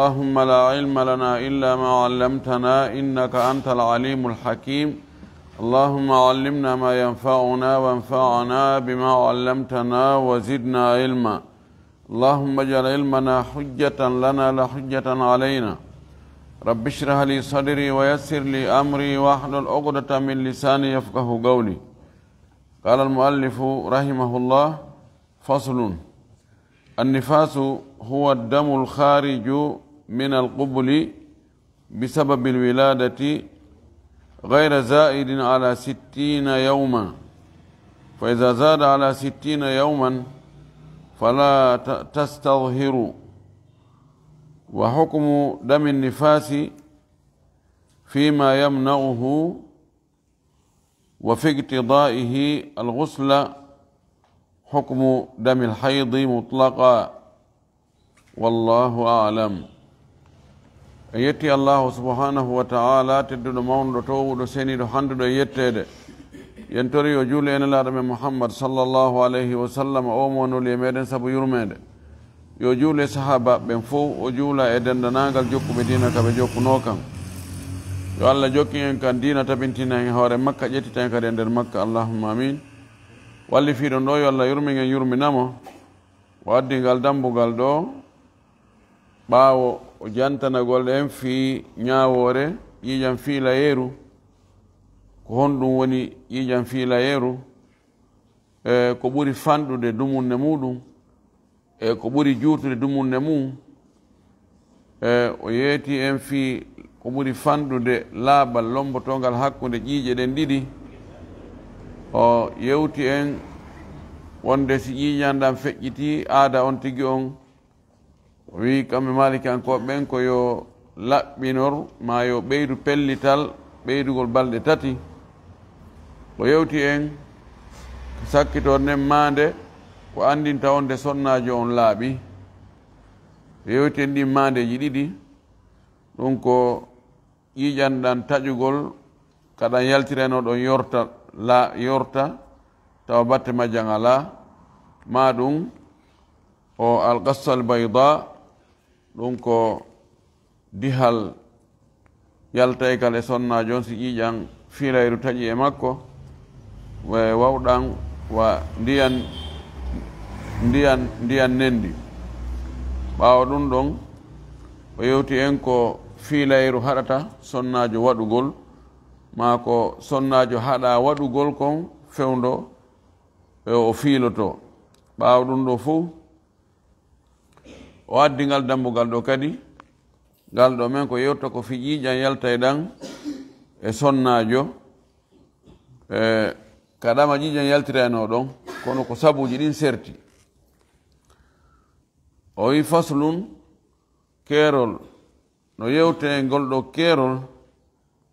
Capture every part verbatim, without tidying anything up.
اللهم لا علم لنا إلا ما علمتنا إنك أنت العليم الحكيم. اللهم علمنا ما ينفعنا وانفعنا بما علمتنا وزدنا علما. اللهم اجعل علمنا حجة لنا لا حجة علينا. رب اشرح لي صدري ويسر لي أمري واحلل عقدة من لساني يفقه قولي. قال المؤلف رحمه الله: فصل. النفاس هو الدم الخارج من القبل بسبب الولادة غير زائد على ستين يوما، فإذا زاد على ستين يوما فلا ت-، تستظهر. وحكم دم النفاس فيما يمنعه وفي اقتضائه الغسل حكم دم الحيض مطلقا. والله أعلم. En yetti Allahu subhanahu wa ta'ala, tedduɗo, mawnuɗo, towuɗo, seniɗo, handuɗo e yetteede. Yen tori yo juule e Nelaaɗo men Muhammad sallallahu alayhi wa sallam, o mo nuli e meɗen sabu yurmeende. Yo juule sahaaba ɓen fow, o juula e dendanaagal jokkuɓe diina ka ɓe jokkunoo kan. Yo Allah jokkin en kan diina, tabintina en e hoore makka, ƴettita en kadi e nder makka. Allahumma amin. Wallifiiɗo ɗo, yo Allah yurmin en, yurminamo. O addi ngal dambugal ɗo, ɓaawo o jantanagol en fii ñaawoore ƴiiƴan fiilayeeru. Ko honɗum woni ƴiiƴan fiilayeeru? E ko ɓuri fanɗude dumunne muɗum, e ko ɓuri juutude dumunne mum. E o yeeti en fii ko ɓuri fanɗude laaɓal lombotongal hakkunde ƴiiƴe ɗen ɗiɗi. O yewti en wonde si ƴiiƴan ɗan feƴƴitii, aada on tigi on, o wi'i kamɓe Malikankooɓe ɓen ko yo laɓɓinor, maa yo ɓeydu pellital, ɓeydugol balɗe tati. O yewti en sakkitorde nden maande, ko anndinta on nde sonnaajo on laaɓi. O yewti en ɗin maandeeji ɗiɗi, ɗum ko ƴiiƴan ɗan taƴugol, ka ɗan yaltirayno ɗon yorta, la, yorta, tawa batte majjan alaa, maa ɗum o alqassa albayda, ɗum ko dihal yaltaykal e sonnaajo on si ƴiiƴan fiilayru taƴi e makko, wa-, wawɗan wa ndiyan, ndiyan, ndiyan nendi. Ɓaawo ɗum ɗon, o yewti en ko fiilayru haɗata sonnaajo waɗugol, maa ko sonnaajo haɗa waɗugol kon fewndo e o fiiloto. Ɓaawo ɗum ɗo fow, o addi ngal dambugal ɗo kadi, ngal ɗo men ko yewta ko fii ƴiiƴan yaltay ɗan e sonnaajo, e ka ɗama ƴiiƴan yaltirayno ɗon, kono ko sabuuji ɗin serti. O wi: faslun, keerol, no yewte ngol ɗo keerol,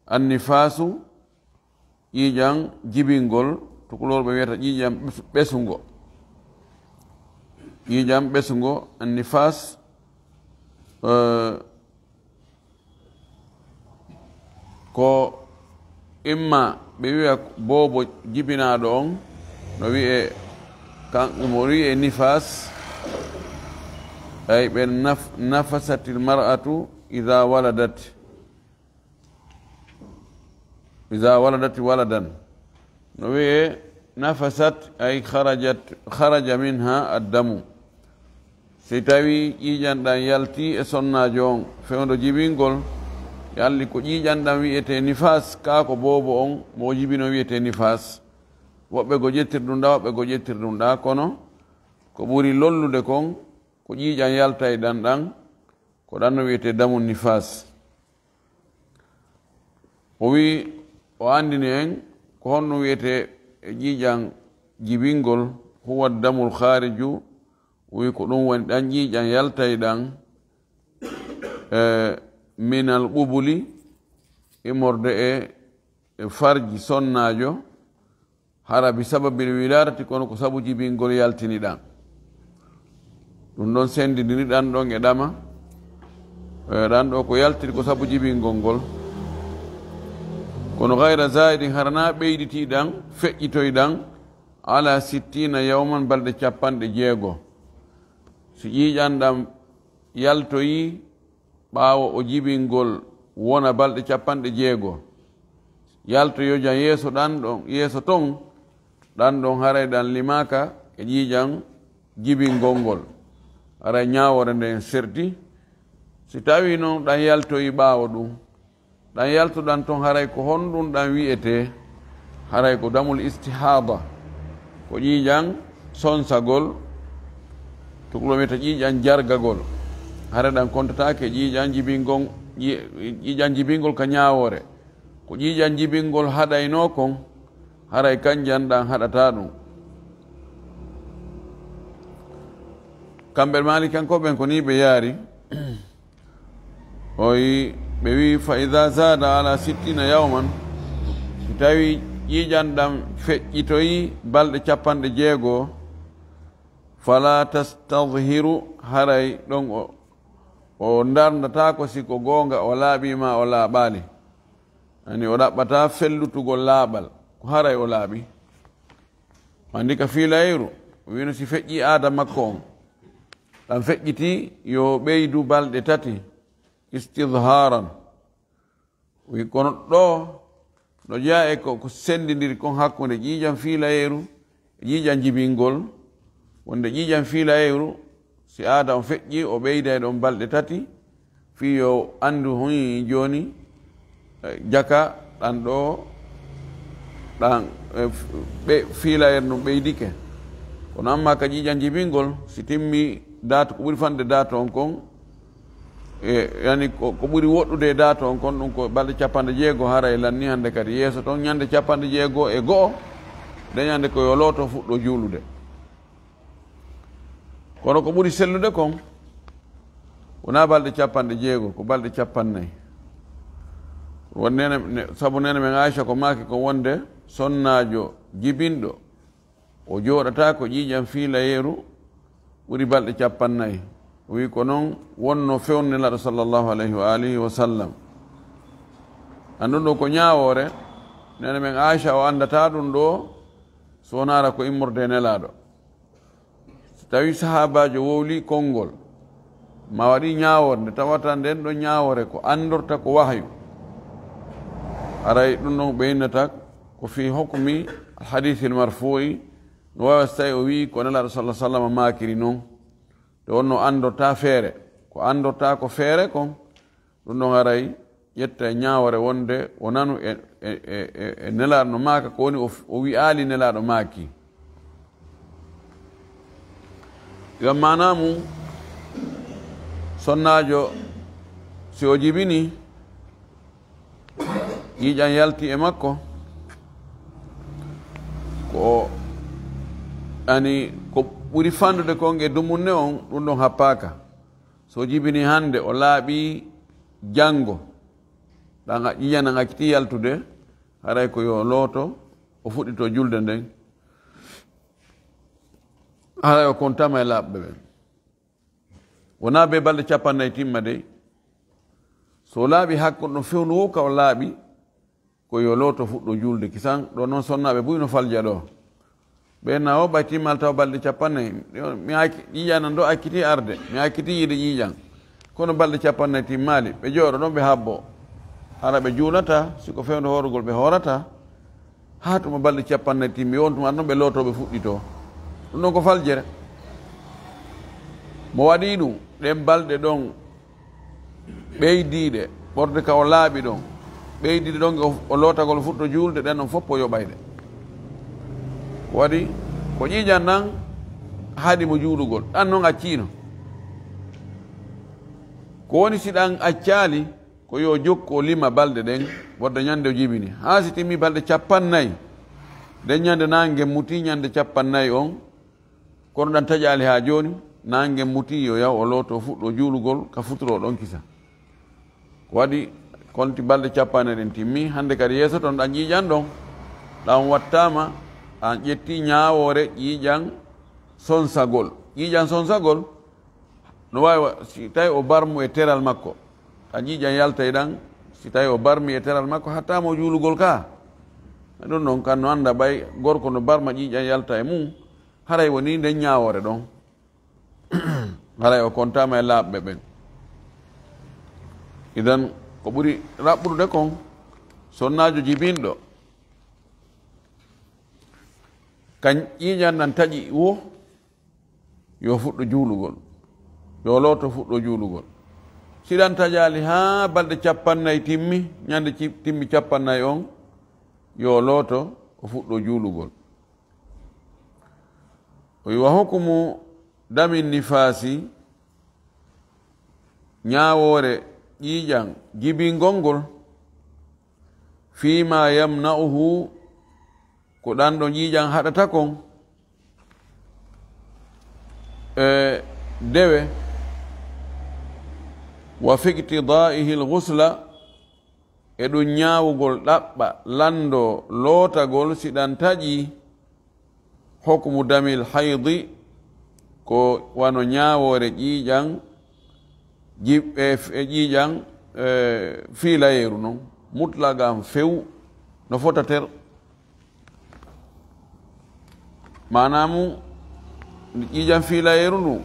annifaasu, ƴiiƴan jibingol, tukulorɓe wiyata ƴiiƴan ɓes-, ɓesungo. Ƴiiƴan ɓesungo, annifaas, eh, ko imma ɓe wiya boobo jibinaaɗo on, no wi'e kan, mo wi'e nifaas, ay ɓe naf-, nafasatil mar'atu idha waladat. Iza waladat waladan. No wi'e nafasat, ay kharajat, kharaja minha addamu. Si tawi ƴiiƴan ɗan yalti e sonnaajo on, fewndo jibingol, yalli ko ƴiiƴan ɗan wi'etee nifaas, kaa ko boobo on mo o jibino wi'etee nifaas. Woɓɓe go ƴettir ɗum ɗa, woɓɓe go ƴettir ɗum ɗa, kono ko ɓuri lollude kon, ko ƴiiƴan yaltay ɗan ɗan, ko ɗan no wi'etee damu nifaas. O wi, o anndini en ko honɗum wi'etee e ƴiiƴan jibingol, huwa damul khariju, o wi ko ɗum woni ɗan ƴiiƴan yaltay ɗan, e, minal qubuli, immorde e, e farji sonnaajo, hara bi sababil wiladati, kono ko sabu jibingol yaltini ɗan. Ɗum ɗon sendindini ɗan ɗon e ɗama. E, ɗan ɗo ko yaltini ko sabu jibingol ngol. Kono gayra zaidin, hara na ɓeyditi ɗan, feƴƴitoy ɗan, ala sittina yawman, balɗe capanɗe jeego. Si ƴiiƴan ɗan yaltoyi, ɓaawo o jibingol wona balɗe capanɗe jeego. Yaltoyojan yeeso ɗan ɗon, yeeso ton, ɗan ɗon haray ɗan limaaka e ƴiiƴan jibingol ngol. Haray ñaawoore nden serti. Si tawii non ɗan yaltoyi ɓaawo ɗun, ɗan yaltuɗan ton haray ko honɗun ɗan wi'etee? Haray ko damul istihaada, ko ƴiiƴan sonsagol, tukuloo wi'ata ƴiiƴan jargagol. Haray ɗan kontataake ƴiiƴan jibingol, ƴi-, ƴiiƴan jibingol ka ñaawoore. Ko ƴiiƴan jibingol haɗaynoo kon, haray kanjan ɗan haɗataa ɗun. Kamɓe Maalikankooɓe ɓen ko nii ɓe yaari. O wi-, ɓe wi, "Fa idaa zaada ala sittina yawman," si tawii ƴiiƴan ɗan feƴƴitoyi balɗe capanɗe jeego, "fala tastadhiru," haray ɗon o, o ndarndataako si ko goonga o laaɓii maa o laaɓaali. Ani o ɗaɓɓataa fellutugol laaɓal, ko haray o laaɓi. Anndi ka fiilayru, o wiino si feƴƴii aada makko on, ɗan feƴƴitii yo ɓeydu balɗe tati, istidhaaran. Wi kono ɗoo, no jeyaa e ko, ko senndindiri kon hakkunde ƴiiƴan fiilayru e ƴiiƴan jibingol, wonde ƴiiƴan fiilayru, si aada on feƴƴii, o ɓeyday ɗon balɗe tati, fii yo anndu hon jooni, eh, jaka ɗan ɗoo, ɗan, eh, f-, ɓe fiilayru ndun ɓeydike. Kono amma ka ƴiiƴan jibingol, si timmi daatu, ko ɓuri fanɗude daatu on kon, e, yani ko, ko ɓuri woɗɗude e daatu on kon, ɗun ko balɗe capanɗe jeego, haray lanni hannde kadi yeeso ton, ñande capanɗe jeego e go'o, nde ñande ko yo looto fuɗɗo juulude. Kono ko ɓuri sellude kon, wonaa balɗe capanɗe jeego, ko balɗe capannay. Won neene, ne, sabu neene men Aisha ko maaki kon wonde sonnaajo jibinɗo, o jooɗataa ko ƴiiƴan fiilayeeru ɓuri balɗe capannay. O wi ko non wonno fewndo Nelaaɗo sallallahu alayhi wa alihi wa sallam. Anndun ɗoo ko ñaawoore, neene men Aisha o anndataa ɗun ɗoo, so wonaara ko immorde e Nelaaɗo. Si tawii sahaabaajo wowlii konngol, maa waɗii ñaawoore, nde tawata nden ɗon ñaawoore ko anndorta ko wahyu, haray ɗun ɗon ɓeynata ko fii hukmi alhadiisil marfuu'i, no waawi so tawii o wi'i ko Nelaaɗo sallallahu alaihi wasallam maakiri non. Nde wonno anndortaa feere, ko anndortaa ko feere kon, ɗun ɗon haray ƴetta e ñaawoore wonde o nanu e, e, e, e, e Nelaaɗo no maaka, ko woni o f-, o wi'aali Nelaaɗo maaki. Ngam maanaa mum, sonnaajo si o jibini, ƴiiƴan yalti e makko, ko, ani, ko ɓuri fanɗude kon e dumunne on, ɗun ɗon happaaka. So jibini hannde, o laaɓii janngo, ɗan a-, ƴiiƴan ɗan accitii yaltude, haray ko yo looto, o fuɗɗito julde nden, haray o kontaama e laaɓɓe ɓen. Wonaa bee balɗe capannay timma dey. So laaɓii hakkunde ɗon fewndo woo ka o laaɓi, ko yo looto fuɗɗo juulde kisan. Ɗoo non sonnaaɓe buy no falja ɗoo. Ɓe na o ɓay timmal taw balɗe capannay. Mi acci-, ƴiiƴan an ɗoo accitii arde. Mi accitii yiide ƴiiƴan. Kono balɗe capannay timmaali. Ɓe jooɗo ɗon ɓe habbo. Hara ɓe juulata, si ko fewndo hoorugol ɓe hoorata. Haa tuma balɗe capannay timmi, on tuma non ɓe lootoo ɓe fuɗɗitoo. Ɗun ɗon ko faljere. Mo waɗii ɗun, ɗen balɗe ɗon ɓeydiiɗe, ɓorde ka o laaɓi ɗon, ɓeydiiɗe ɗon o, o lootagol fuɗɗo juulde, ɗen ɗon fof o yoɓay ɗe. Ko waɗi, ko ƴiiƴan ɗan haɗi mo juulugol, ɗan non acciino. Ko woni si ɗan accaali, ko yo jokku o lima balɗe ɗen, ɓorde ñande o jibini. Haa si timmi balɗe capannay, nden ñande naange muti ñande capannay on, kono ɗan taƴaali haa jooni, naange muti yo yaw o looto fuɗɗo juulugol ka futuro ɗon kisa. Ko waɗi konti balɗe capannay ɗen timmi, hannde kadi yeeso ton ɗan ƴiiƴan ɗon, ɗan wattaama, an ƴetti ñaawoore ƴiiƴan sonsagol. Ƴiiƴan sonsagol, no waawi wa-, si tawi o barmu e teral makko, a ƴiiƴan yaltay ɗan, si tawi o barmi e teral makko, hatta mo juulugol ka. Ɗun ɗon kan no annda ɓay gorko no barma ƴiiƴan yalta e mum, haray woni nden ñaawoore ɗon. Haray o kontaama e laaɓɓe ɓen. Idan, ko ɓuri raɓɓude kon, sonnaajo jibinɗo, kan ƴiiƴan ɗan taƴi wo, yo fuɗɗo juulugol. Yo looto fuɗɗo juulugol. Si ɗan taƴaali haa balɗe cappannayi timmi, ñande ci-, timmi cappannayi on, yo looto o fuɗɗo juulugol. O wi: "Wa hukumu damin nifaasi", ñaawoore ƴiiƴan jibingol ngol, "fiima yamna'uhu", ko ɗan ɗon ƴiiƴan haɗata kon, e dewe, "wa fiqtidaa'ihil ghusla", e ɗum ñaawugol ɗaɓɓa, lanndo, lootagol, si ɗan taƴi, "hukmu damil haydi", ko wano ñaawoore ƴiiƴan, jib-, e f-, e ƴiiƴan, e fiilayeeru non, mutlaqan few, no fota ter. Maanaa mun, ƴiiƴan fiilayeeru ndu,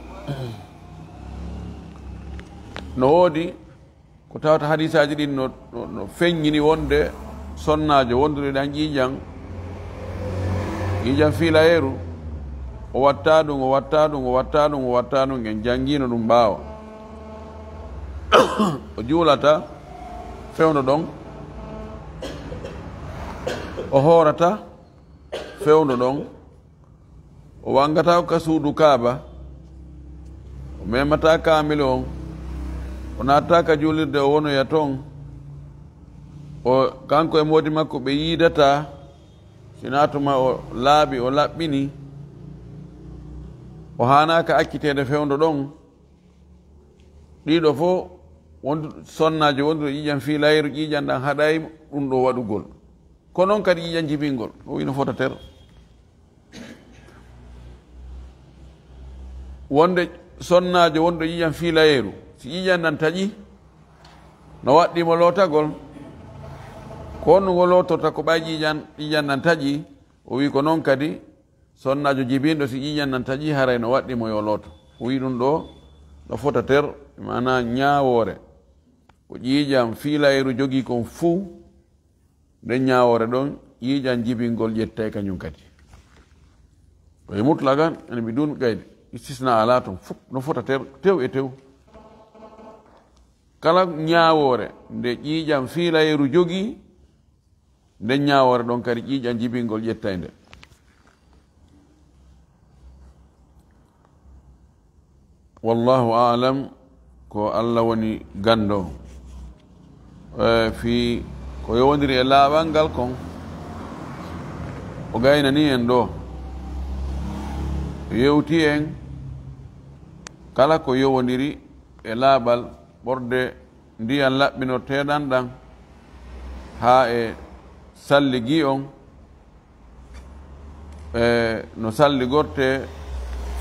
no woodi ko tawata hadiisaaji ɗin no, no, no feññini wonde sonnaajo wonduɗo e ɗan ƴiiƴan, ƴiiƴan fiilayeeru, o watta ɗum, o watta ɗum, o watta ɗum, o watta ɗum, en janngiino ɗum ɓaawo. O juulata fewndo ɗon, o hoorata fewndo ɗon, o wangata ka suudu Kaaba, o memata kaamil on, o naata ka juulirde, o wonoya ton. O, kanko e moodi makko ɓe yiidata, si naatuma o laaɓi, o laɓɓini, o haanaaka acciteede fewndo ɗon. Ɗiɗo fof, wondu-, sonnaajo wonduɗo ƴiiƴan fiilayru, ƴiiƴan ɗan haɗay ɗum ɗo waɗugol. Ko noon kadi ƴiiƴan jibingol, o wii no fota ter. Wonde sonnaajo wonduɗo ƴiiƴan fiilayeeru, si ƴiiƴan ɗan taƴi, no waɗɗii mo lootagol, ko honno ngo lootorta ko ɓay ƴiiƴan, ƴiiƴan ɗan taƴi? O wii ko noon kadi, sonnaajo jibinɗo, si ƴiiƴan ɗan taƴi, haray no waɗɗii mo yo looto. O wii ɗum ɗo, no fota ter, maanaa ñaawoore. Ko ƴiiƴan fiilayeeru jogii kon fuu, nden ñaawoore ɗon, ƴiiƴan jibingol ƴettay kañum kadi. Ko e mutlaqan, ene bidun qaydi, istisna alaa ton, fof no fota ter-, tew e tew. Kala ñaawoore nde ƴiiƴan fiilayeeru jogii, nden ñaawoore ɗon kadi ƴiiƴan jibingol ƴettay nde. Wallahu a'lam, ko Allah woni ganndo. E, fii ko yowondiri e laaɓal ngal kon, o gaynani en ɗo. O yewti en kala ko yowondiri e laaɓal ɓorde ndiyan laɓɓinorteeɗan ɗan, haa e salligii on, e no salligortee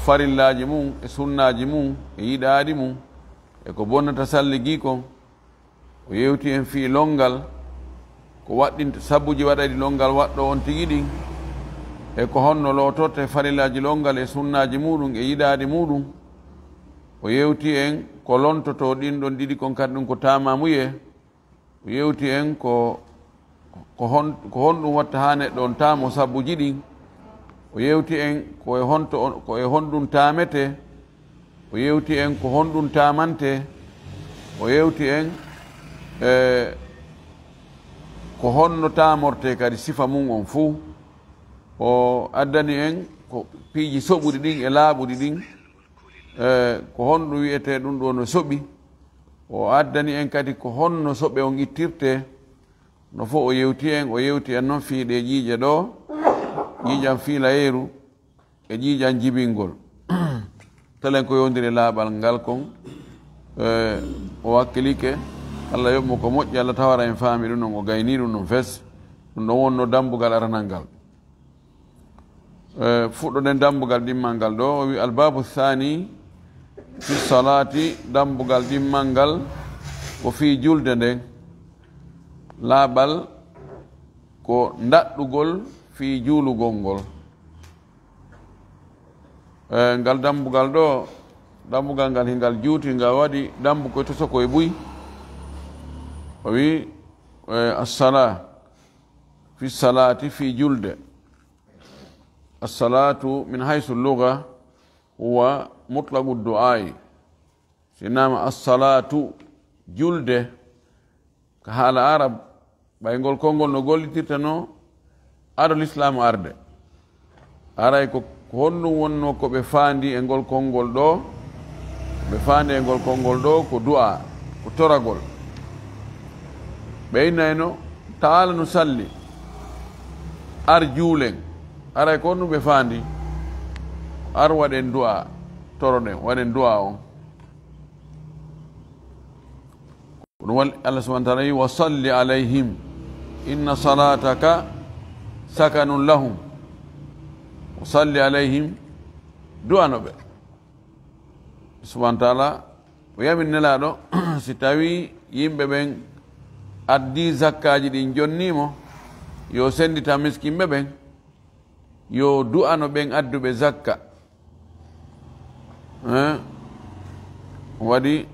farillaaji mum, e sunnaaji mum, e yiɗaaɗi mum, e ko bonnata salligii kon. O yewti en fii lonngal, ko waɗɗinta, sabuuji waɗayɗi lonngal waɗɗo on tigi ɗin, e ko honno lootortee farillaaji lonngal e sunnaaji muuɗum e yiɗaaɗi muuɗum. O yewti en ko lontotoo ɗin ɗon ɗiɗi kon kadi ɗum ko taamamuyee. O yewti en ko, ko hon-, ko honɗum watta haa neɗɗo on taamo sabuuji ɗin. O yewti en ko e honto on, ko e honɗum taametee. O yewti en ko honɗum taamantee. O yewti en, e, ko honno taamortee kadi sifa mum on fuu. O addani en ko piiji soɓuɗi ɗin e laaɓuɗi ɗin, e, ko honɗum wi'etee ɗum ɗo no soɓi. O addani en kadi ko honno soɓe on ittirtee. No fof o yewti en, o yewti en noon fii ɗee ƴiiƴe ɗo, ƴiiƴan fiilayeeru e ƴiiƴan jibingol. Telen ko yowndiri e laaɓal ngal kon, e, o wakkilike, Allah yoɓ mo ko moƴƴi, Allah tawara en faami ɗum ɗon, o gayni ɗum ɗon fes. Ɗum ɗon wonno dambugal aranal ngal. E, fuɗɗoɗen dambugal ɗimmal ngal ɗo, o wi: "Albaabu saani fi salaati", dambugal ɗimmal ngal ko fii julde nden. Laaɓal ko ndaɗɗugol fii juulugol ngol. E, ngal dambugal ɗo, dambugal ngal hingal juuti, ngal waɗi dambu koye toso koye buy. O wi, eh, assala, fi salati, fi julde. Assalatu min haysu luga huwa mutlaqu du'ai. Si nama assalatu, julde, ka haala arab, ɓay ngol konngol no gollitirta no ado lislaamu arde. Aray ko, ko honɗum wonno ko ɓe faandi e ngol konngol ɗo? Ɓe faandi e ngol konngol ɗo ko du'a, ko toragol. Ɓe innayno, "Ta'ala nu salli, ar juulen." Aray ko honɗum ɓe faandi? Ar waɗen du'a, toroɗen, waɗen du'a on. Ko ɗum waɗi Allah subhanahu wa ta'ala wi, "Wa salli alayhim, inna salataka sakanun lahum." Wa salli alayhim, du'ano ɓe. Subhanahu wa ta'ala o yamiri Nelaaɗo, si tawi yimɓe ɓen addi zakkaaji ɗin jonnii mo, yo senditan miskinɓe ɓen, yo du'ano ɓen adduɓe zakka. Eh? Waɗi,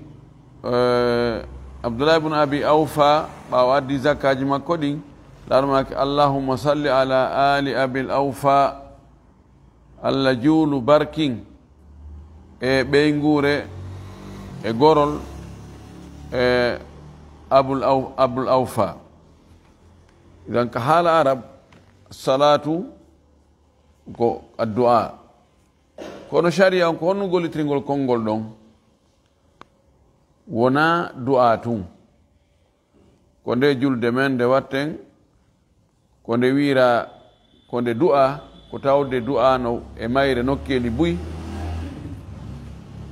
eh, Abdullah ibn Abi Awfa, ɓaawo addi zakkaaji makko ɗin, laarmaaki, "Allahumma salli ala ali Abil Awfa." Allah juulu barkin e ɓeynguure e gorol e Abul Aw-, Abul Awfa. Idan ka haala arab, salatu ko addu'a. Kono sharia on ko honno gollitirgol konngol ɗon? Wona du'a tun. Ko nde julde men nde watten, ko nde wiira, ko nde du'a, ko tawde du'a no e mayre nokkeeli buy,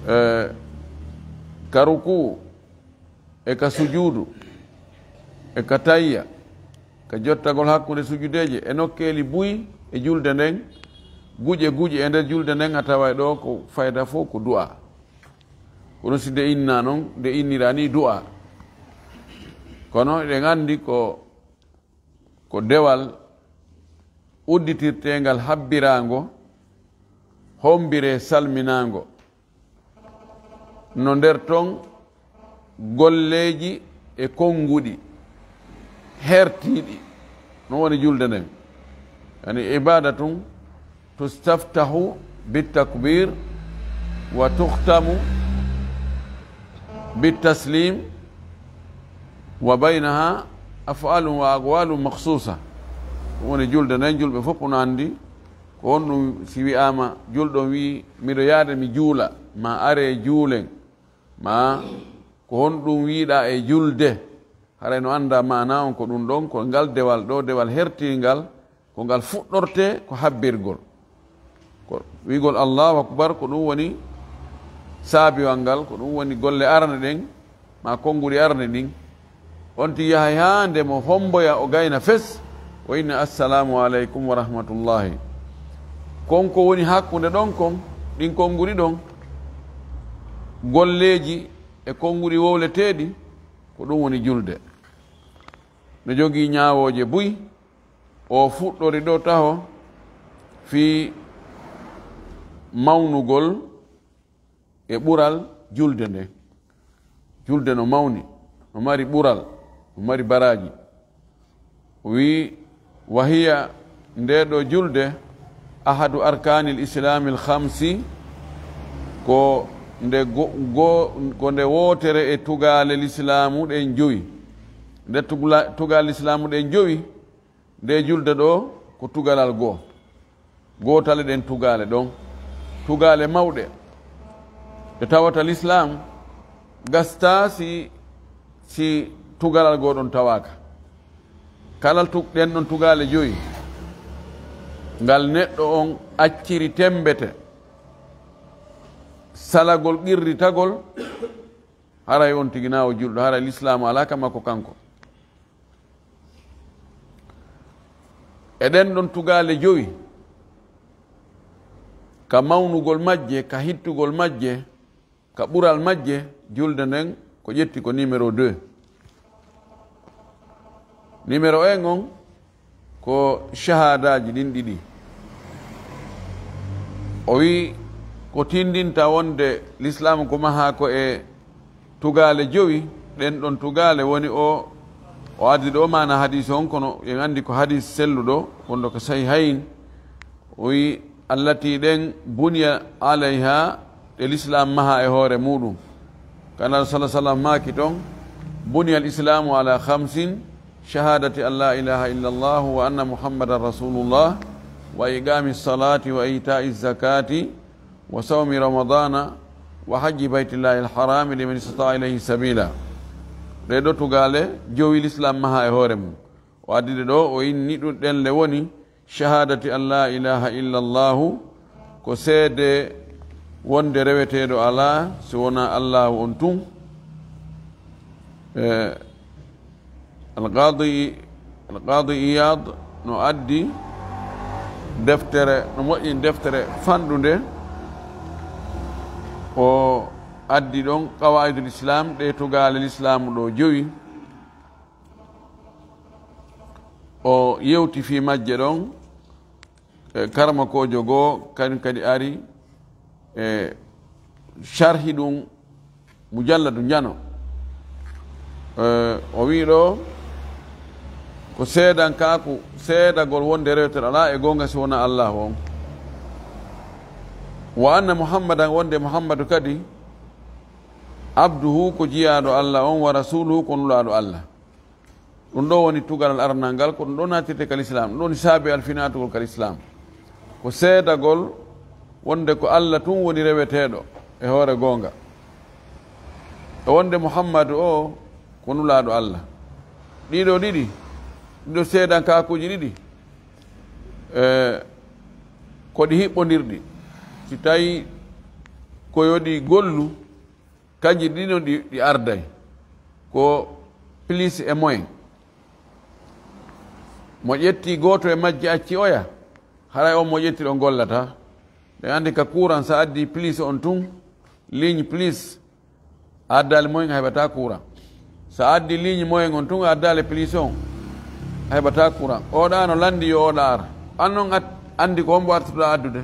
eh, ka ruku, e ka sujuudu, e ka tayya, ka jottagol hakkunde sujudeeje, e nokkeeli buy e julde nden, guƴe guƴe e nder julde nden, a taway ɗo ko fayda fof ko du'a. Kono si nde inna non, nde innira ni du'a. Kono eɗen anndi ko, ko dewal udditirteengal habbiraango, hombire salminaango. No nder ton golleeji e konnguɗi hertiiɗi, no woni julde nden. Yani ibadatun tustaftahu bittakbir wa tukhtamu bittaslim wa baynaha af'alun wa aqwalun makhsusa. Ɗum woni julde nden, julɓe fof no anndi ko honɗum si wi'aama julɗo on wi'i, "Miɗo yaade mi juula," ma, "Are juulen," ma, "Ko honɗum wi'ɗaa e julde?" Haray no annda maana on ko ɗum ɗon, ko ngal dewal ɗo, dewal hertiingal, ko ngal fuɗɗorte ko habbirgol. Ko wi'gol Allahu Akbar, ko ɗum woni saabiwal ngal, ko ɗum woni golle arane ɗen, ma konnguɗi arane ɗin. On tigi yahay haa nde mo homboya o gayna fes, o inna, "Assalamu aleykum wa rahmatullahi." Kon ko woni hakkunde ɗon kon, ɗin konnguɗi ɗon, golleeji e konnguɗi wowleteeɗi, ko ɗum woni julde. No jogii ñaawooje buy, o fuɗɗori ɗo taho fii mawnugol e ɓural julde nde. Julde no mawni, no mari ɓural, no mari baraaji. O wi'i, "Wa hiya, nde ɗo julde, ahadu arkaanil islaamil khamsi, ko nde go-, go-, ko nde wootere e tugaale lislaamu ɗen jowi." Nde tugla-, tugaale lislaamu ɗen jowi, nde julde ɗo ko tugalal goo. Gootale ɗen tugaale ɗon, tugaale mawɗe ɗe tawata lislaam gastaa si, si tugalal goo ɗon tawaaka. Kala tu-, ɗen ɗon tugaale joyi, ngal neɗɗo on acciri temmbete, salagol qirritagol, haray on tigi na o julɗo, haray lislaamu alaa ka makko kanko. E ɗen ɗon tugaale jowi, ka mawnugol majje, ka hittugol majje, ka ɓural majje, julde nden ko ƴetti ko numéro deux. Numéro un on ko shahadaaji ɗin ɗiɗi. O wi'i ko tindinta wonde lislaamu ko mahaa ko e tugaale jowi, ɗen ɗon tugaale woni o O addi ɗo maana hadis on, kono en anndi ko hadis selluɗo, wonɗo ko sahihayn. O wi, "Allati ɗen buniya alayha, ɗe lislaam maha e hoore muɗum." Ka Nulaaɗo sallallaahu alayhi wa sallam maaki ton, "Buniya al-islaamu ala khamsin, shahadati an la ilaha illa Allah wa anna Muhammadan rasulullah, wa iqami salati wa ita'i zakati, wa sawmi ramadana, wa hajji baytillahi al-harami liman istata'a ilayhi sabila." Ɗe ɗo tugaale jowi lislaam maha e hoore mum. O addi ɗe ɗo, o inni ɗum ɗen le woni, shahadati an la ilaha illa Allahu, ko seede wonde reweteeɗo alaa si wonaa Allahu on tun. E, Alqaadi, Alqaadi Iyaad no addi deftere, no moƴƴini deftere fanɗunde. O addi ɗon Qawaa'idul Islaam, ɗe tugaale Lislaamu ɗo jowi. O yewti fii majje ɗon, e, karmakoojo goo kañum kadi ari, e, sharhi ɗum mujalladu njano. E, o wii ɗo ko seedankaaku, seedagol wonde rewtere alaa e goonga si wonaa Allaahu on. Wa anna Muhammadan, wonde Muhammadu kadi, abduhu, ko jiyaaɗo Alla on, wa rasuluhu, ko nulaaɗo Alla. Ɗum ɗo woni tugalal aranal ngal, ko ɗum ɗo naatirte ka Lislaam, ɗum ɗo woni saabe alfinaatugol ka Lislaam. Ko seedagol wonde ko Alla tun woni reweteeɗo e hoore goonga. E wonde Muhammadu o ko nulaaɗo Alla. Ɗiɗo ɗiɗi, ɗiɗo seedankaakuuji ɗiɗi, e, ko ɗi hiɓɓondirɗi. Si tawi ko yo ɗi gollu, kanji ɗiɗo ɗi, ɗi arday. Ko plus e moins. Mo ƴetti gooto e majji acci oya, haray on mo ƴetti ɗon gollata. Ɓe anndi ka courant, sa addi plus on tun, ligne plus, a addaali moins, a heɓataa courant. Sa addi ligne moins on tun, a addaali plus on, a heɓataa courant. Oɗa no lanndi yo oɗa ar. An non at-, anndi ko hombo artuɗa addude.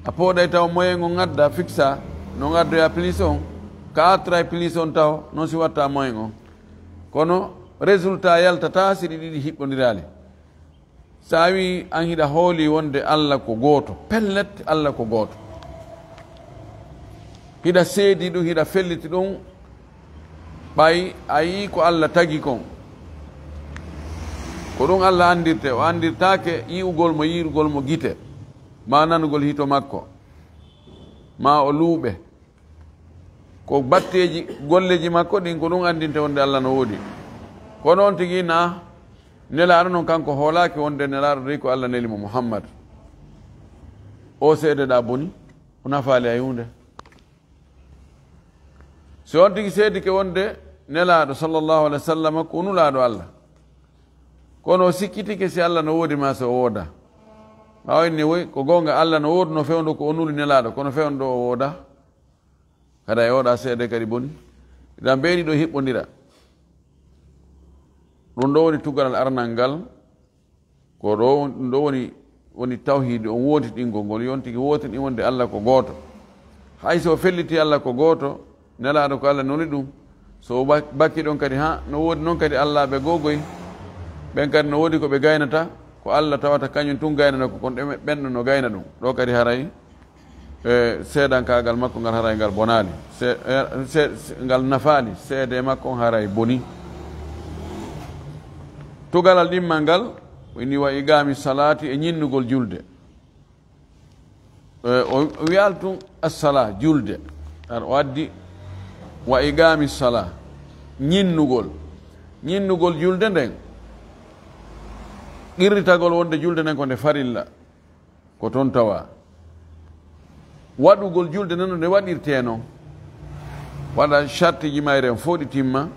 A pooɗay taw moins on adda fixa, non addoya plus on. Ka artray plus on taw, non si watta moins on. Kono résultat yaltata si ɗi ɗiɗi hiɓɓondiraali. Sa wii an hiɗa hooli wonde Alla ko gooto, pellet, Alla ko gooto. Hiɗa seedi ɗum, hiɗa felliti ɗum, ɓay a yii ko Alla tagi kon. Ko ɗum Alla anndirte, o anndirtaake yi'ugol mo, yi'ugol mo gite, maa nanugol hito makko, maa o luuɓe. Ko batteeji golleeji makko ɗin, ko ɗum anndinte wonde Alla no woodi. Kono on tigi na Nelaaɗo non, kanko hoolaaki wonde Nelaaɗo dey ko Alla neli mo Muhammad. O seedeɗa boni, o nafaali hay huunde. Si on tigi seedike wonde Nelaaɗo sallallahu alaihi wasallam ko nulaaɗo Alla, kono o sikkitike si Alla no woodi maa si o wooda. Ɓaawo inni woy, ko goonga Alla no woodi no fewndo ko o nuli Nelaaɗo, kono fewndo o wooda. Kada e oɗa seede kadi boni. Idan ɓe ɗiɗo hiɓɓondira. Ɗum ɗo woni tugalal aranal ngal. Ko ɗo, ɗum ɗo woni, woni tawhiidi on, wootiɗingol ngol, yontigi wootiɗin wonde Alla ko gooto. Hay so o felliti Alla ko gooto, Nelaaɗo ko Alla nuli ɗum. So o ba-, bakki ɗon kadi, ha, no woodi noon kadi Allaaɓe googoy. Ɓen kadi no woodi ko ɓe gaynata, ko Alla tawata kañum tun gaynana ko, kono ɗen, ɓen ɗon no gayna ɗum. Ɗo kadi haray, e, seedankaagal makko ngal haray ngal bonaali. Se-, e, se-, se-, ngal nafaali. Seede makko on haray boni. Tugalal ɗimmal ngal, o inni wa iqaami salaati, e ñinnugol julde. E, o, o wiyaali tun assala, julde. Ar o addi wa iqaami sala, ñinnugol. Ñinnugol julde nden, qirritagol wonde julde nden ko nde farilla, ko ton tawa. Waɗugol julde nden no nde waɗirtee non. Waɗa shartiji mayre on fof ɗi timma.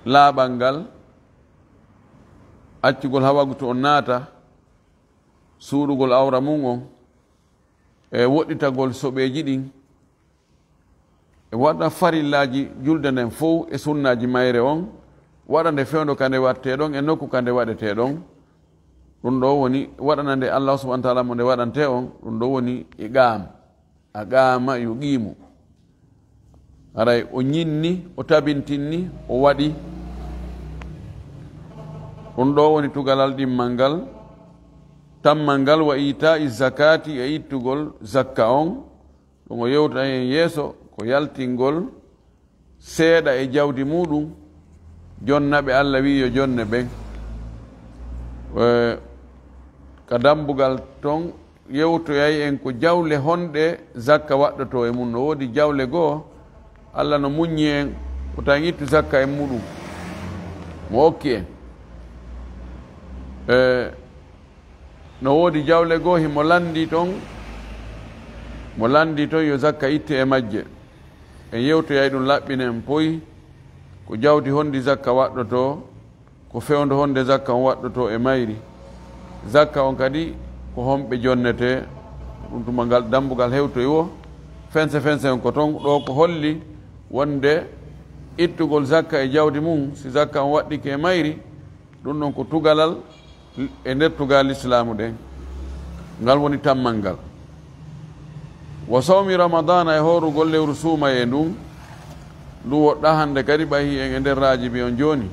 Laaɓal ngal, accugol ha wagtu on naata, suuɗugol awra mum on, e woɗɗitagol soɓeeji ɗin, e waɗa farillaaji julde nden fow e sunnaaji mayre on, waɗa nde fewndo ka nde waɗtee ɗon e nokku ka nde waɗetee ɗon. Ɗum ɗo woni waɗana nde Allah subhanahu wa ta'ala mo nde waɗantee on, ɗum ɗo woni iqaam. Aqaama yuqiimu. Haray o ñinni, o tabintinni, o waɗi. Ɗum ɗo woni tugalal ɗimmal ngal, tammal ngal, wa iitaa'i zakaati, e ittugol zakka on. Ɗum o yewta en yeeso ko yaltingol seeɗa e jawdi muɗum, jonna ɓe Allah wi'i yo jonne ɓen. Eh, ka dambugal ton yewtoyay en ko jawle honɗe zakka waɗɗoto e mum. No woodi jawle goo, Allah no muññi en, ko tawi ittu zakka e muɗum, mo okki en. Eh, no woodi jawle goo himo lanndi ton, mo lanndi ton yo zakka itte e majje. En yewtoyay ɗum laɓɓinen poy, ko jawdi honndi zakka waɗɗoto, ko fewndo honde zakka on waɗɗoto e mayri. Zakka on kadi ko homɓe jonnete, ɗum tuma ngal dambugal hewtoy wo. Fense fense on ko ton, ɗo ko holli wonde ittugol zakka e jawdi mum, si zakka on waɗɗike e mayri, ɗum ɗon ko tugalal e nder tugal Islaamu ɗen. Ngal woni tammal ngal. Wa sawmi Ramadana, e hoorugol lewru suumayee ndun, ndu woɗɗa hande kadi ɓay en e nder raajibi on jooni.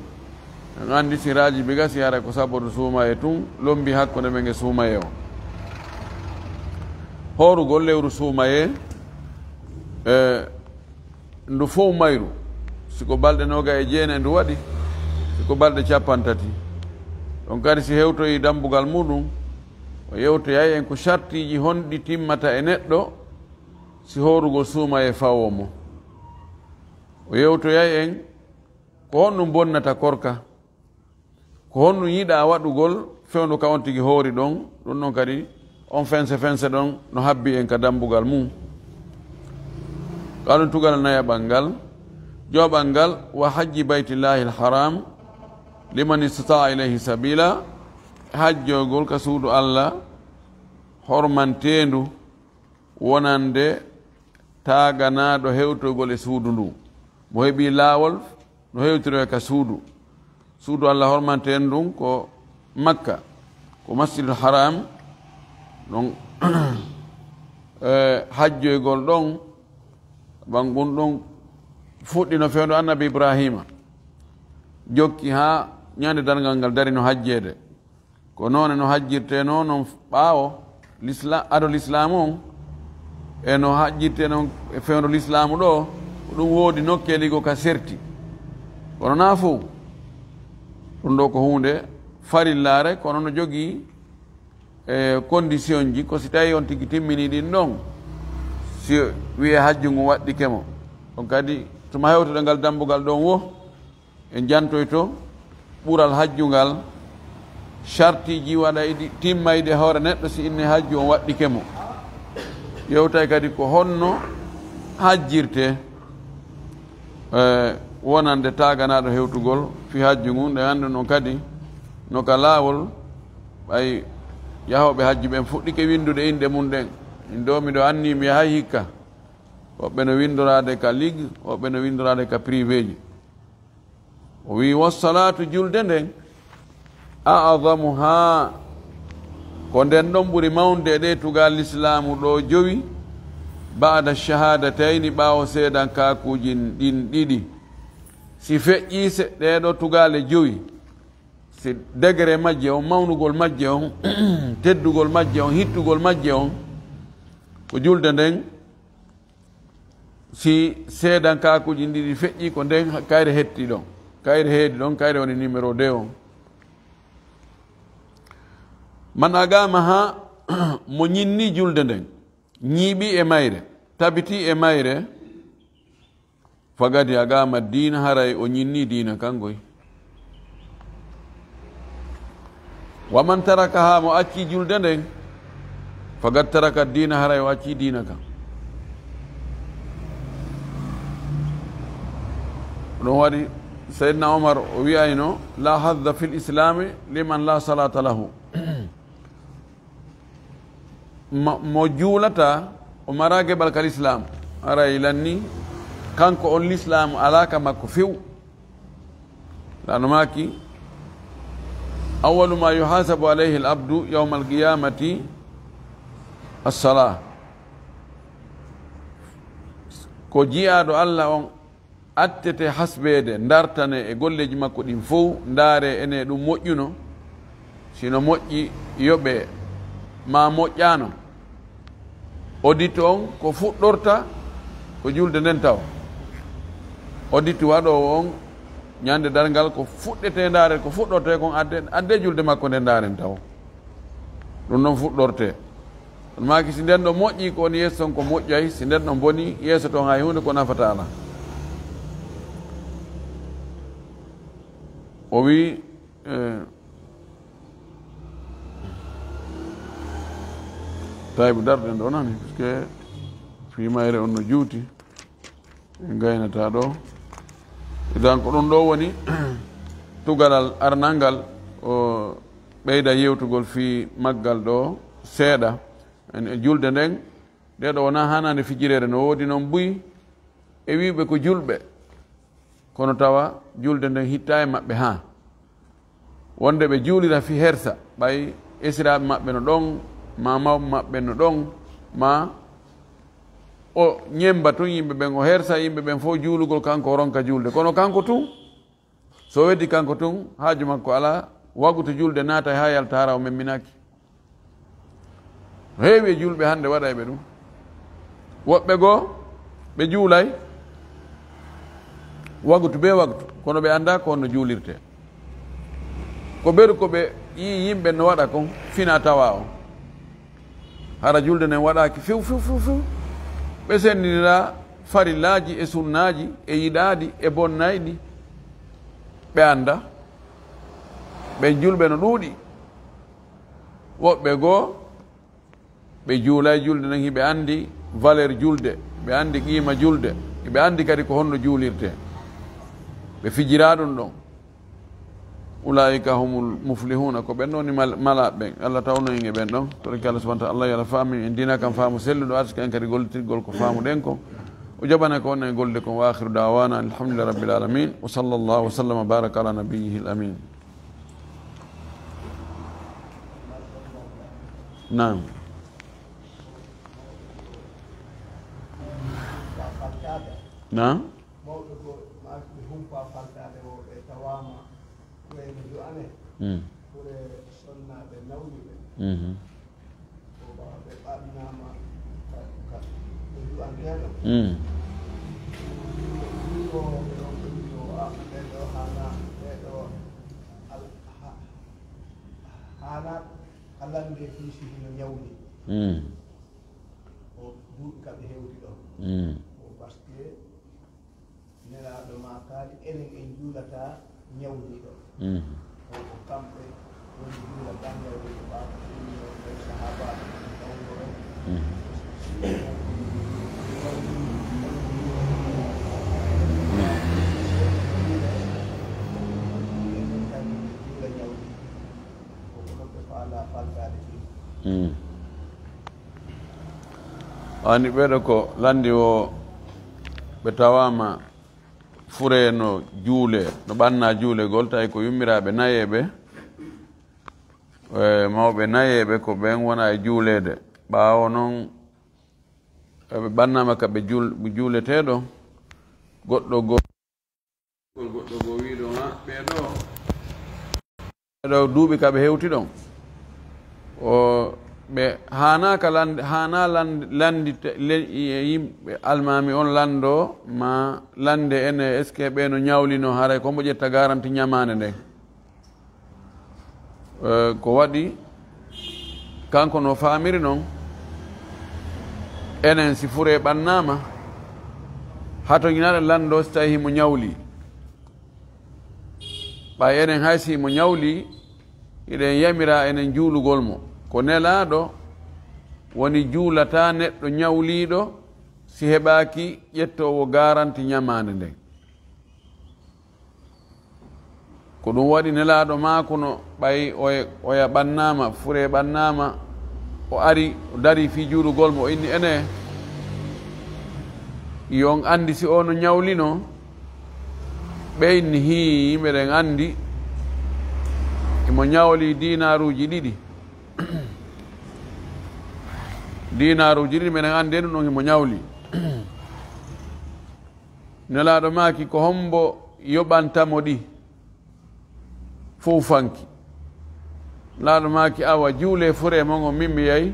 En anndi si raajibi gasi hara ko sabotu suumayee tun lombi hakkunde men e suumayee on. Hoorugol lewru suumayee, e, ndu fow mayru, si ko balɗe noga e jeenayi ndu waɗi, si ko balɗe cappanɗe tati. Ɗon kadi si hewtoyi dambugal muɗum, o yewtoyay en ko sartiiji honɗi timmata e neɗɗo si hoorugol suumayee fawoo mo. O yewtoyay en ko honɗum bonnata korka, ko honɗum yiɗaa waɗugol fewndo ka on tigi hoori ɗon, ɗum ɗon kadi on fense fense ɗon no habbi en ka dambugal mum. Ka ɗum tugal nayaɓal ngal, jowaɓal ngal, wa hajji baytillahi alharam liman istataa ilayhi sabila, hajjogol ka suudu Allah hormanteendu, wonande taaganaaɗo hewtogol e suudu ndun. Mo heɓi laawol no hewtiroya ka suudu. Suudu Allah hormanteen ndun ko Makka, ko Masjidul Haram. Ɗon, e, hajjoygol ɗon, ɓan ɗun ɗon fuɗɗi no fewndo Annabi Ibrahima, jokki haa ñande darngal ngal dari no hajjeede. Ko noone no hajjirtee noo non ɓaawo lisla-, ado lislaamu on, e no hajjirtee non e fewndo lislaamu ɗoo, ko ɗum woodi nokkeeli goo ka serti. Kono naa fow. Ɗum ɗoo ko huunde farillaare, kono no jogii, e, condition ji, ko si tawii on tigi timminii ɗin ɗon, si wi'ee hajju ngun waɗɗike mo. Ɗon kadi, tuma hewtoɗen ngal dambugal ɗon wo, en jantoyto ɓural hajju ngal, sartiiji waɗayɗi, timmayɗi e hoore neɗɗo si innii hajju on waɗɗike mo. Yewtay kadi ko honno hajjirtee, e, wonande taaganaaɗo hewtugol fii hajju ngun. Ɗen anndi non kadi no ka laawol, ɓay yahooɓe hajju ɓen fuɗɗike winndude inɗe mum ɗen. Min ɗoo miɗo anndi mi yahay hikka. Woɓɓe no winndoraade ka ligue, woɓɓe no winndoraade ka privé ji. O wi'i, "Wassalatu, julde nden, a'zamuha, ko nden ɗon ɓuri mawnude e ɗee tugal lislaamu ɗoo jowi, ba'da shahadatayni, ɓaawo seedankaakuuji ɗin ɗiɗi." Si feƴƴii se-, ɗee ɗoo tugaale jowi, si degré majje on, mawnugol majje on, teddugol majje on, hittugol majje on, ko julde nden, si seedankaakuuji ɗiɗi feƴƴii, ko nden kayre hetti ɗon. Kayre heedi ɗon, kayre woni numéro deux on. Man aqamaha, mo ñinnii julde nden, ñiiɓii e mayre, tabitii e mayre, faqad aqama diina, haray o ñinnii diina kan goy. Wa man tarakaha, mo accii julde nden, faqad taraka diina, haray o accii diina kan. Ɗum waɗi Seydina Omar o wi'ayno, "La hadda fil islami liman la salata lahu." Mo, mo juulataa, o maraa geɓal ka lislaam. Haray lanni, kanko on lislaam alaa ka makko few. Laano maaki, "Awwalu ma yuhasabu alayhi al-abdu yawma al-qiyamati as-salah." Ko jiyaaɗo Allah on Attete hasbeede, ndartane e golleeji makko ɗin fow, ndaare ene ɗum moƴƴuno. Si no moƴƴi, yoɓee, maa moƴƴaano. Audit on ko fuɗɗorta ko julde nden taw. Audit waɗoowo on ñande darngal ko fuɗɗetee ndaare, ko fuɗɗortee kon adde, adde julde makko nden ndaaren taw. Ɗum ɗon fuɗɗortee. Kono maaki si nden ɗon moƴƴi ko woni yeeso ton ko moƴƴay, si nden ɗon boni yeeso ton hay huunde ko nafata alaa. O wi, eh, Tawi darɗen ɗo nani, parce que fii mayre on no juuti, en gaynata ɗo. Idan ko ɗum ɗo woni tugalal arnal ngal, o ɓeyda yewtugol fii maggal ɗo seeɗa. En e julde nden, nde ɗo wonaa haanaande fijireede, no woodi noon buy e wi'uɓe ko julɓe, kono tawa julde nden hittaa e maɓɓe haa wonde ɓe juulira fii hersa, ɓay esiraaɓe maɓɓe no ɗon, maa mawɓe maɓɓe no ɗon, maa o ñemmba tun yimɓe ɓen, o hersa yimɓe ɓen fow juulugol, kanko o ronka juulde. Kono kanko tun, so o weddi kanko tun, haaju makko alaa, wagutu julde naatay haa yalta hara o memminaaki. No heewi e julɓe hannde waɗayɓe ɗum. Woɓɓe goo, ɓe juulay wagutu bee wagutu, kono ɓe anndaa ko honno juulirtee. Ko ɓeru ko ɓe yi'i yimɓe no waɗa kon fina tawa on. Hara julde nden waɗaaki few, few, few, few. Ɓe senndinira farillaaji e sunnaaji e yiɗaaɗi e bonnayɗi. Ɓe anndaa. Ɓen julɓe no ɗuuɗi. Woɓɓe goo, ɓe juulay julde nden, hiɓe anndi valeur julde, ɓe anndi qiima julde, hiɓe anndi kadi ko honno juulirtee. Ɓe fijiraa ɗum ɗon. Ulaa'ika humul muflihuuna, ko ɓen ɗon woni mal-, malaaɓe ɓen. Allah tawno en e ɓen ɗon. Torki Allah subhaanahu wa ta'aala, Allah yo Allah faamin en diina kan faamu selluɗo, arsika en kadi gollitirgol ko faamuɗen kon. O jaɓana ko wonɗen e gollude kon. Wa aakhiru da'waana anil hamdulillahi rabbil aalamiin. Wa sallallaahu wa sallama wa baaraka alaa nabiyyihil amiin. Naam. Naam. Mawɓe goo maaki ɓe humpaa faltaade woo, ɓe tawaama ko e no du'anee. Mm. Kure sonnaaɓe nawniiɓe. Mhm. Ko ɓaawo ɓe ɓannaama ka, ka, ɓe du'anteeɗo. Mm. Ɓe wi'i o, ɓe on ɓe wi'i o, a, ɓee ɗoo haanaa, ɓee ɗoo al-, ha-, haanaa ka lanndee fii si hino ñawli. Mm. Ko duuɓi ka ɓe hewti ɗon. Mm. Ko parce que Nelaaɗo maakaali, enen en juulataa ñawliiɗo. Mhm. Kono ko kamɓe woni juulataa ñawliiɗo, ɓaawo ko ɗum ɗon ɓen sahaabaaɓe ɗum ɗon ɗo. Mhm. Enen kadi en juula ñawliiɗo. Ko ko ɗon ɓe faalaa faltaade ɗin. Mhm. Wani ɓeeɗo ko lanndi o, ɓe tawaama furee no juulee, no ɓannaa juulegol, tawi ko yummiraaɓe nayeeɓe, e mawɓe nayeeɓe, ko ɓen wona e juuleede. Ɓaawo non, ɓe ɓannaama ka ɓe juul-, juuleteeɗo, goɗɗo goo. Goɗɗo goo wi'i ɗon, "Ah, ɓee ɗoo, ɓee ɗoo duuɓi ka ɓe hewti ɗon." O, ɓe haanaaka land-, haanaa land-, lanndite-, le-, e yimɓe almaami on lanndoo, maa lannde ene, est-ce que ɓee no ñawlinoo, haray ko mbo ƴetta garanti ñamaande nden? Eh, ko waɗi, kanko no faamiri non, enen si furee ɓannaama, hatoñinaaɗo lanndoo si tawii himo ñawli. Ɓay enen hay si himo ñawli, hiɗen yamiraa enen juulugol mo. Ko Nelaaɗo woni juulataa neɗɗo ñawliiɗo si heɓaaki ƴettoowo garanti ñamaande nden. Ko ɗum waɗi Nelaaɗo maakuno, ɓay oya, oya ɓannaama, furee ɓannaama, o ari, o darii fii juulugol mo, o inni, "Enee, yo on anndi si o no ñawlinoo?" Ɓe inni, "Hii, meɗen anndi, himo ñawli diinaaruuji ɗiɗi." Diinaaruuji ɗiɗi, meɗen anndi ɗum ɗon, himo ñawli. Nelaaɗo maaki, ko hombo yoɓanta mo ɗi fow fanki? Nelaaɗo maaki, awa, juulee furee mon on, min mi yahi.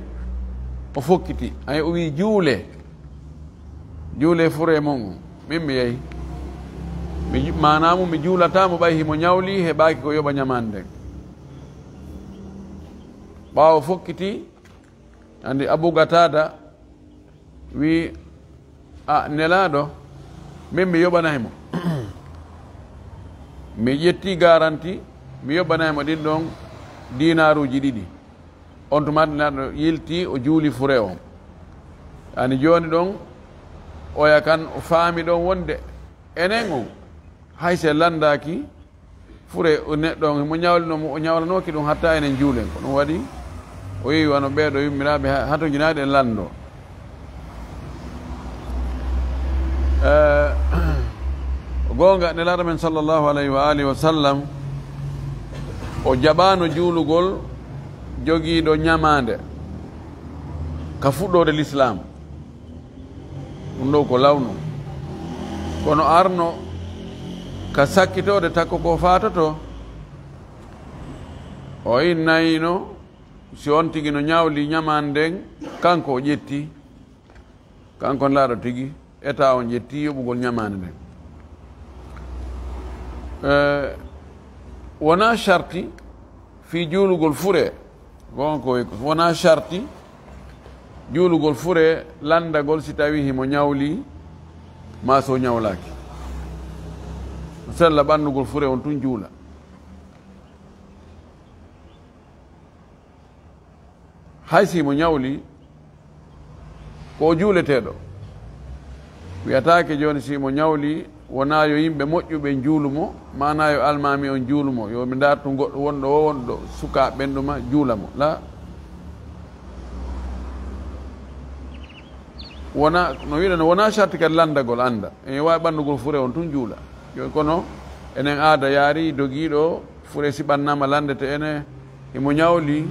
O fokkiti. Ay, o wii, juulee. Juulee furee mon on, min mi yahi. Mi ju-, maanaa mum, mi juulataa mo ɓay himo ñawli, heɓaaki ko yoɓa ñamaande nden. Ɓaawo fokkiti, andi Abu Qatada wii, a Nelaaɗo, min mi yoɓanay mo. Mi ƴetti garanti, mi yoɓanay mo ɗin ɗon diinaaruuji ɗiɗi. On tuma Nelaaɗo yilti, o juuli fure on. Ani jooni ɗon, oya kan o faami ɗon wonde enen on, hay si en landaaki, fure o neɗɗo on, mo ñawlino mo, o ñawlanooki ɗum hatta enen juulen. Ko ɗum waɗi o yewi wano ɓeeɗo yummiraaɓe ha-, hatojinaaɗe en lanndo. Eh, goonga, Nelaaɗo men sallallahu alayhi wa alihi wa sallam, o jaɓaano juulugol jogiiɗo ñamaande ka fuɗɗoode Lislaam. Ɗum ɗo ko lawnu. Kono arno ka sakkitoode takko ko faatoto, o innayno si on tigi no ñawli ñamaande nden, kanko o ƴetti, kanko Nelaaɗo tigi, eta on ƴetti yoɓugol ñamaande nden. Eh, wonaa sharti fii juulugol fure, gonga ko wonaa sharti juulugol fure landagol si tawi himo ñawli maa so ñawlaaki. Sella ɓannugol fure on tun juula. Hay si mo ñawli, ko o juuleteeɗo. Wiyataake jooni si mo ñawli, wonaa yo yimɓe moƴƴuɓe njuulu mo, maanaa yo almaami on juulu mo, yo mi ndaartu goɗɗo wonɗo o, wonɗo sukaaɓe ɓen ɗuma juula mo. La. Wona, no wiɗen, wona sarti kadi lanndagol annda. En waawi ɓannugol fure on tun juula. Yo, kono enen aada yaari dogiiɗo fure si ɓannaama lanndete ene, himo ñawli,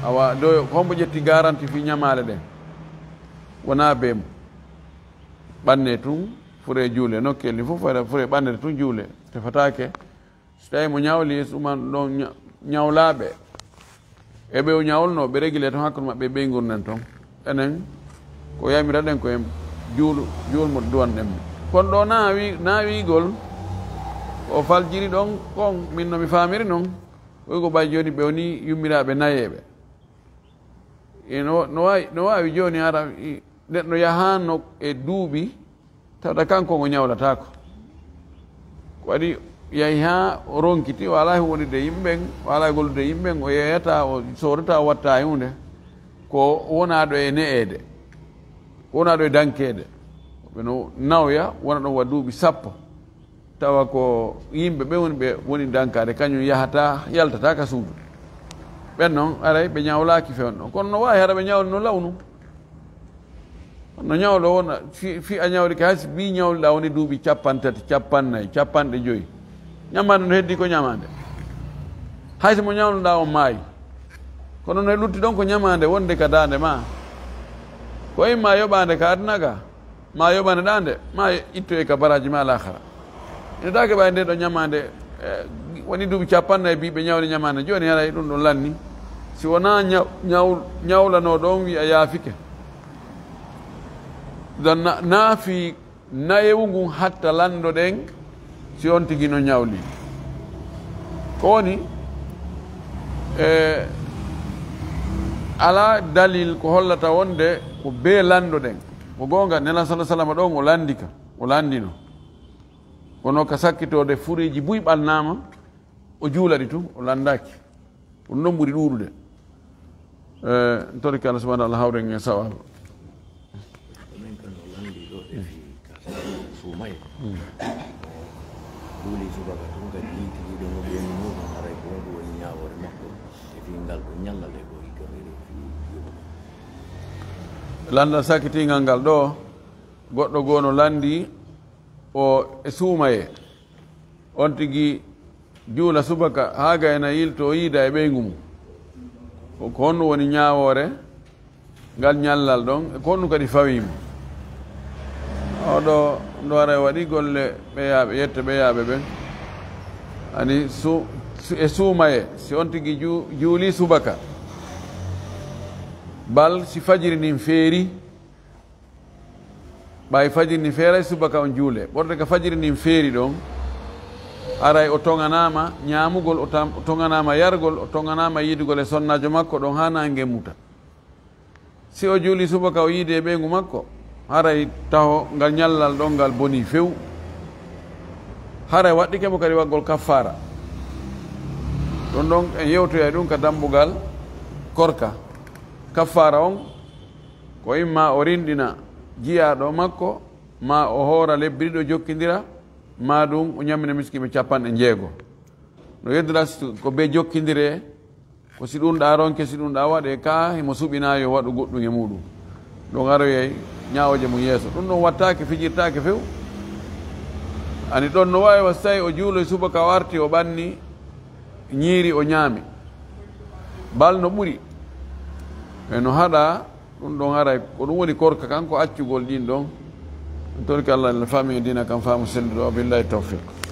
awa, do, hombo ƴetti garanti fii ñamaale ɗen? Wona bee mum. Ɓanne tun, fure juule, nokkeeli fof fure, fure ɓannete tun juule. Tefataake. Si tawi mo ñawli, suman ɗon ña-, ñawlaaɓe. E ɓe o ñawlno, ɓe régulé ton hakkunde maɓɓe, ɓe ngurnen ton. Enen, ko yamira ɗen ko en juulu, juulmo duwan ɗen mo. Kono ɗo na wi-, na wiigol, o faljiri ɗon kon, min no mi faamiri non. Ko wiigol ɓay jooni ɓe woni yummiraaɓe nayeeɓe. E no, no waawi, no waawi jooni hara i-, neɗɗo yahaano e duuɓi, tawata kanko ngo ñawlataako. Ko waɗi yahi haa o ronkiti, o alaa e wondude e yimɓe ɓen, o alaa e gollude e yimɓe ɓen, o yeeyata, o soodata, o watta e huunde. Ko wonaaɗo e ne'eede, ko wonaaɗo e dankeede. Ɓe no nawya, wona ɗon wa duuɓi sappo. Tawa ko yimɓe ɓe woni, ɓe woni dankaade, kañum yahata, yaltata ka suudu. Ɓen non, aray ɓe ñawlaaki fewndo. Kono no waawi hara ɓe ñawli no lawnu. No ñawlo wona, fi, fi a ñawlike, hay si bii ñawliɗaa woni duuɓi cappanɗe tati, cappanɗe nayi, cappanɗe joyi. Ñamaande no heddi ko ñamaande. Hay si mo ñawluɗaa on maayi. Kono no lutti ɗon ko ñamaande wonde ka daande ma. Ko imma yoɓaande ka aduna ga. Ma yoɓane ɗa nde, ma ittoye ka baraji ma alakhara. Ina dake ɓay nde ɗo ñamande, eh, woni duuɓi capanɗe nayi bi ɓe ñawri ñamande, joni haray ɗum ɗon lanni. Si wona ñaw-, ñaw-, ñawlano ɗon wi'a yaafike. Dan na-, naafi nayewu ngun hatta lanndo ɗen, si on tigi no ñawli. Ko woni, e, alaa dalil ko hollata wonde ko bee lanndo ɗen. Ko goonga, Nela sala salama ɗon o lanndi ka, o lanndino. Kono ka sakkitoode fureeji buy ɓannaama, o juula ɗi tun, o lanndaaki. Ko ɗum ɗon ɓuri ɗuuɗude. Eh, en torike Allah subhanahu wa ta'ala hawren e sawaaba. Ɗumen kan no lanndi ɗo e fii ka suumaye. Juuli subaka tun kadi tigi ɗo no ɓeeni muɗum haray ko honɗum woni ñaawoore makko e fii ngal ɗo ñallal e ko hikka meɗen fii juulu. Lanndal sakkitingal ngal ɗo, goɗɗo goo no lanndi o e suumaye. On tigi juula subaka haa gayna yilto o yiida e ɓeyngu mum. Ko, ko honɗum woni ñaawoore ngal ñallal ɗon? E ko honɗum kadi fawii mo? Oɗo ɗo ara e waɗi golle ɓeyaaɓe, yette ɓeyaaɓe ɓen. Ani su, su, e suumaye, si on tigi ju, juuli subaka. Bal si fajiri ndin feeri, ɓay fajiri ndin feeray subaka on juule. Ɓorde ka fajiri ndin feeri ɗon, aray o toŋanaama ñaamugol, o tam, o toŋanaama yargol, o toŋanaama yiidugol e sonnaajo makko ɗon haa naange muta. Si o juuli subaka o yiidi e ɓeyngu makko, haray taho ngal ñallal ɗon ngal bonii few. Haray waɗɗike mo kadi waggol kaffaara. Ɗum ɗon en yewtoyay ɗum ka dambugal korka. Kaffaara on ko imma o rinɗina jiyaaɗo makko, ma o hoora lebbi ɗiɗo jokkindira, ma ɗum o ñammina miskiiɓe capanɗe jeego. No yeddira ko be jokkindire, ko si ɗum ɗa ronke, si ɗum ɗa waɗe, ka himo suɓinaa yo waɗu goɗɗum e muɗum. Ɗum aroyay ñaawooje mum yeeso. Ɗum ɗon wattaake, fijirtaake few. Ani ɗon no waawi wa, so tawi o juuloy subaka, o arti, o ɓanni ñiiri, o ñaami. Bal no ɓuri. E no haɗa, ɗum ɗon haray, ko ɗum woni korka kan, ko accugol ɗin ɗon. En torki Allah, Allah faami e diina kan faamu selluɗo. Wa billahi tawfiq.